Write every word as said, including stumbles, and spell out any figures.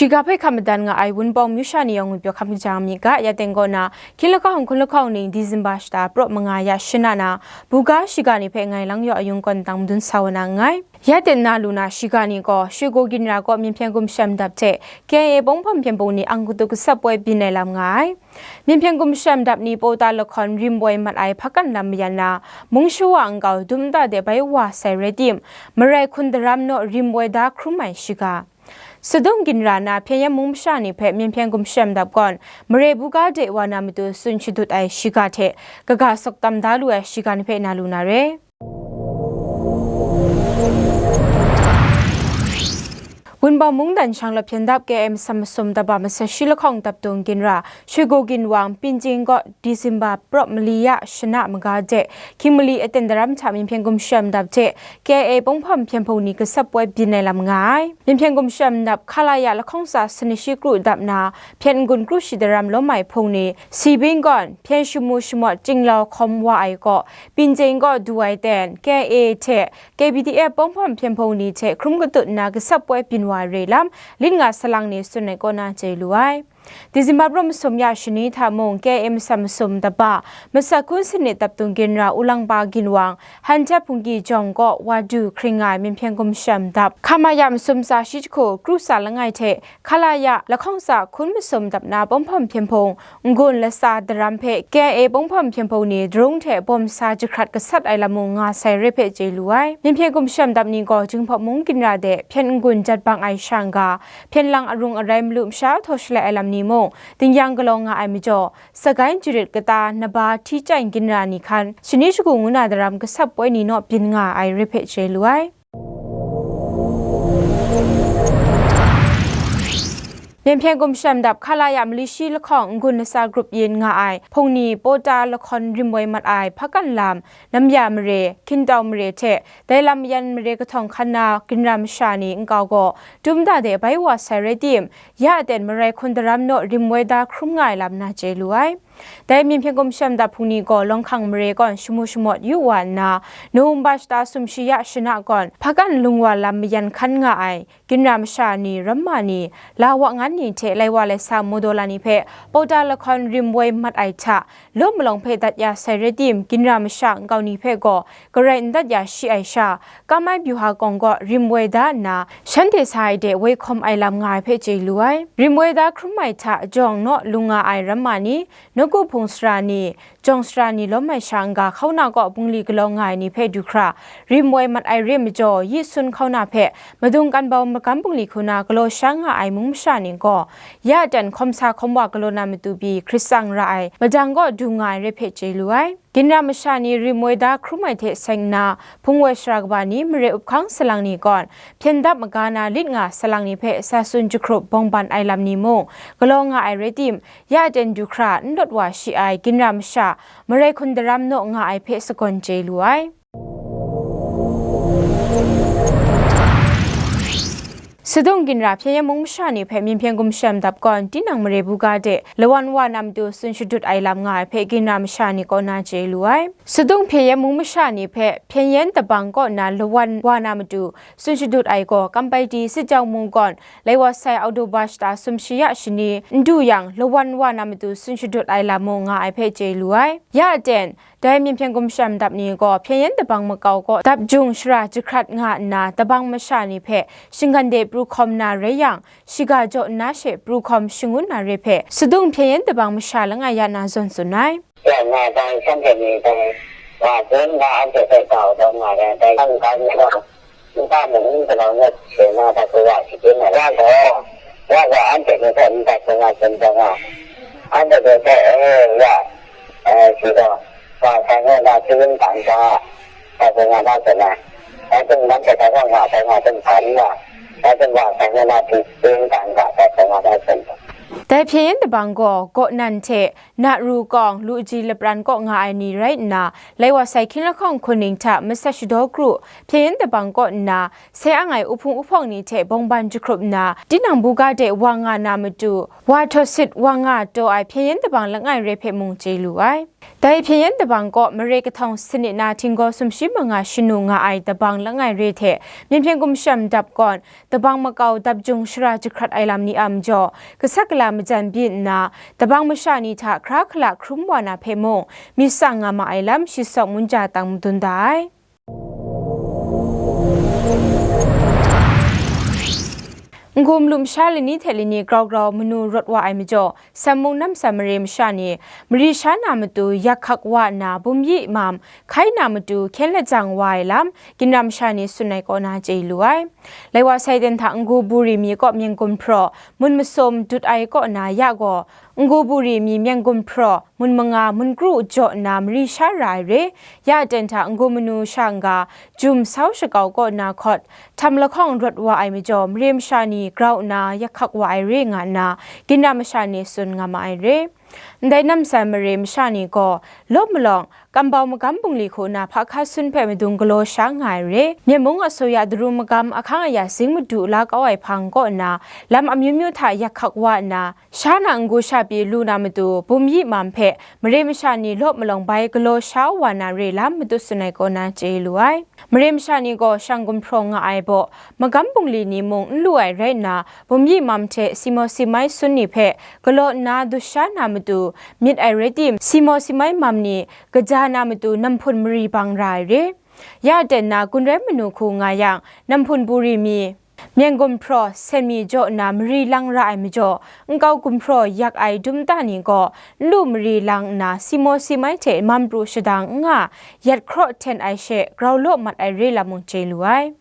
Shiga hpe hkap madan nga ai Wunpawng amyu sha ni yawng ngut pyaw hkam kaja mi ga, ya teng kaw na, hkying lahkawng hkun lahkawng ning December shata praw manga ya shana na, buga shiga ni hpe ngai Lang Yaw Ayung kaw ndang madun sa wa na nngai. Ya teng na lu na shiga ni gaw, Shwe Gaw Ginra kaw Myen Hpyen Gumshem Dap hte K I A Pawng Hpawm Hpyen Hpung ni ang katu gasap poi byin ai lam nga ai. Myen Hpyen Gumshem Dap ni Pawta lahkawn rim woi mat ai hpakan lam mayan na, mung shawa nkau dum nta de bai wa sai rai tim, marai hkun daram naw rim woi da hkrum ai shiga. Sadung Ginra na Hpyen Yen mung masha ni hpe Myen Hpyen Gumshem Dap gawn mare buga de wa na matu tsun shadut ai shiga hte kaga sawk tam da lu ai shiga ni hpe na lu na re. Wunpawng mungdan shanglawt hpyen dap K I A masam masum daba masat shi lahkawng dap dung ginra, Shwe Gaw Ginwang Pinjing kaw December praw mali ya shana maga de, hkying mali aten daram hta Myen Hpyen Gumshem Dap hte K I A Pawng Hpawm Hpyen Hpung ni gasap woi byin ai lam nga ai. Myen Hpyen Gumshem Dap Hkalaya lahkawng tsa sani shi kru dap na, Hpyen n-gun kru shi daram lawm ai hpung ni, Sibing gawn Hpyen shamu shamawt chinglau hkawm wa ai kaw, Pinjing kaw du ai ten, K I A hte K P D F Pawng Hpawm Hpyen Hpung ni hte hkrum katut nna gasap woi byin wa ai re lam, lit nga salang ni tsun ai kaw na chye lu ai. December praw masum ya shani hta mung, K I A masam masum daba, masat hkun sanit dap dung ginra Ulangpa Ginwang, Hantep Hpungki jawng kaw wa du hkring nga ai Myen Hpyen Gumshem Dap, Hkamaya masum tsa shi jahku, kru tsa langai hte Hkalaya lahkawng tsa hkun masum dap na Pawng Hpawm Hpyen Hpung, n-gun latsa daram hpe K I A Pawng Hpawm Hpyen Hpung ni darung hte bawm sa jahkrat gasat ai lam mung nga sai re hpe chye lu ai. Myen Hpyen Gumshem Dap ni gaw Jinghpaw mung ginra de hpyen n-gun jat bang ai sha n-ga, hpyen lang arung arai malu masha htaw shalai ai lam ni mung, ding yang galaw nga ai majaw, sagai jarit kata naba hti chyai ginra ni hkan, shani shagu ngu na daram gasap woi ni naw byin nga ai re hpe chye lu ai. Myen Hpyen Gumshem Dap Hkalaya mali shi lahkawng n-gun latsa grup yin nga ai hpung ni Pawta lahkawn rim woi mat ai hpakan lam, Namya mare, Hkintau mare hte dai lam mayan mare kahtawng hkan na ginra masha ni nkau gaw dum da de bai wa sai rai tim, ya aten marai hkun daram naw rim woi da hkrum nga ai lam na chye lu ai. Dai Myen Hpyen Gumshem Dap hpung ni gaw Lawng Hkang mare gawn shamu shamawt yu wa nna, Nowemba shata sumshi ya shana gawn hpakan lung wa lam mayan hkan nga ai ginra masha ni, ramma ni, la wa ngan ni hte lai wa lai sa maw daw la ni hpe Pawta lahkawn rim woi mat ai hta, law malawng hpe dat ya sai rai tim, ginra masha nkau ni hpe gaw garai n dat ya shi ai sha, Kamai Byuha Kawng kaw rim woi da nna, shanhte sa ai de woi hkawm ai lam nga ai hpe chye lu ai. Rim woi da hkrum ai hta jawng naw lung nga ai ramma ni, nawku hpung sara ni, jawng sara ni lawm ai sha n-ga hkauna kaw bungli galaw nga ai ni hpe du hkra, rim woi mat ai re majaw, yi sun hkauna hpe madung kan bau magam bungli hku na galaw sha nga ai mung masha ni gaw, ya aten hkawm sa hkawm wa galaw na matu pyi hkrit tsang ra ai madang kaw du nga ai re hpe chye lu ai. Ginra masha ni rim woi da hkrum ai hte seng nna, hpung woi sara kaba ni, mare up hkang salang ni gawn, hpyen dap maga na lit nga salang ni hpe sa tsun jahkrup bawng ban ai lam ni mung, galaw nga ai rai tim, ya aten du hkra n lawt wa shi ai ginra masha, marai hkun daram naw nga ai hpe sagawn chye lu ai. Sadung ginra Hpyen Yen mung masha ni hpe Myen Hpyen Gumshem Dap gawn tinang mare buga de lawan wa na matu tsun shadut ai lam nga ai hpe ginra masha ni kaw na chye lu ai. Sadung Hpyen Yen mung masha ni hpe Hpyen Yen Dabang kaw na lawan wa na matu tsun shadut ai gaw, Kampaiti Sitjawng mung gawn lai wa sai Oktoba shata sumshi ya shani n du yang, lawan wa na matu tsun shadut ai lam mung nga ai hpe chye lu ai. Ya aten, dai Myen Hpyen Gumshem Dap ni gaw Hpyen Yen Dabang makau kaw dap jung shara jahkrat nga nna, dabang masha ni hpe shinggan de pru hkawm na rai yang, shiga jaw nna she pru hkawm shangun na re hpe, Sadung Hpyen Yen Dabang masha langai ya na zawn tsun ai. Ya nga dai shanhte ni dai wa tsun nga, anhte hpe kau taw nga ai, dai shan ga ni gaw, nta mung n galaw ngut she na dat wa shakyim ai. Wa gaw, wa gaw anhte ni hpe n dat wa tsun taw nga, anhte ni hpe, e, ya, e, shi gaw, wa sai ngu na hpyi n dan ga, dat wa nga na tsun ai. Dai hpung nanhte dai wa nga, dai nga tsun hpa n wa, dai hpung wa sai ngu na hpyi n dan ga, dat wa nga na tsun ai. Dai Hpyen Yen Dabang gaw, Gawnan hte Natru kawng, Luji Lapran kaw nga ai ni rai nna, lai wa sai hkying lahkawng hkun ning hta masat shadaw kru, Hpyen Yen Dabang kaw nna, sai ang ai uhpung uhpawng ni hte bawng ban jahkrup nna, tinang buga de wa nga na matu, wa htawt sit wa nga taw ai Hpyen Yen Dabang langai re hpe mung chye lu ai. Dai hpyen yen dabang kaw mare kahtawng sanit na htinggaw sumshi manga shanu nga ai dabang langai re hte Myen hpyen gumshem dap kawn dabang makau dap jung shara jahkrat ai lam ni a majaw, kasak kala majan byin nna, dabang masha ni hta hkra hkala hkrum wa na hpe mung, myit tsang nga ma ai lam shi sawk munja tang madun da ai. N-gu malu masha lani hte lani grau grau manu rawt wa ai majaw, Sam mung namsan mare masha ni mari sha na matu yak hkak wa nna, bum yi mam hkai na matu hkyen lajang wa ai lam, ginra masha ni tsun ai kaw na chye lu ai. Lai wa sai ten hta N-gu buri mi kaw Myen gumhpraw mun masum dut ai kaw na ya gaw, N-gu buri mi Myen gumhpraw mun manga mun kru jaw nna mari sha ra ai re. Ya ten hta N-gu manu sha n-ga jum sau shakau kaw na hkawt, htam lahkawng rawt wa ai majaw, mare masha ni grau nna yak hkak wa ai re nga nna, ginra masha ni tsun nga ma ai re. Ndai namsan mare masha ni gaw, lawp malawng, kambau magam bungli hku na hpa hka sun hpe madung galaw sha nga ai re. Myen mung asuya daru magam ahkang aya zing madu la kau ai hpang kaw nna, lam amyu myu hta yak hkak wa nna, sha na n-gu sha pyi lu na matu, bum yi mam hpe mare masha ni lawp malawng bai galaw sha wa na re lam matut tsun ai kaw na chye lu ai. Mare masha ni gaw shang gumhpraw nga ai baw, magam bungli ni mung n lu ai rai nna, bum yi mam hte simo simai sun ni hpe galaw nna dusha na matu myit ai rai tim, simo simai mam ni kaja na matu namhpun mari bang ra ai re. Ya ten na gun rai manu hku nga yang, namhpun buri mi, Myen gumhpraw, sen mi jaw nna mari lang ra ai majaw, nkau gumhpraw yak ai dum ta ni gaw, nlu mari lang nna simo simai hte mam pru shadang n nga, yat hkraw hten ai she grau law mat ai re lam mung chye lu ai.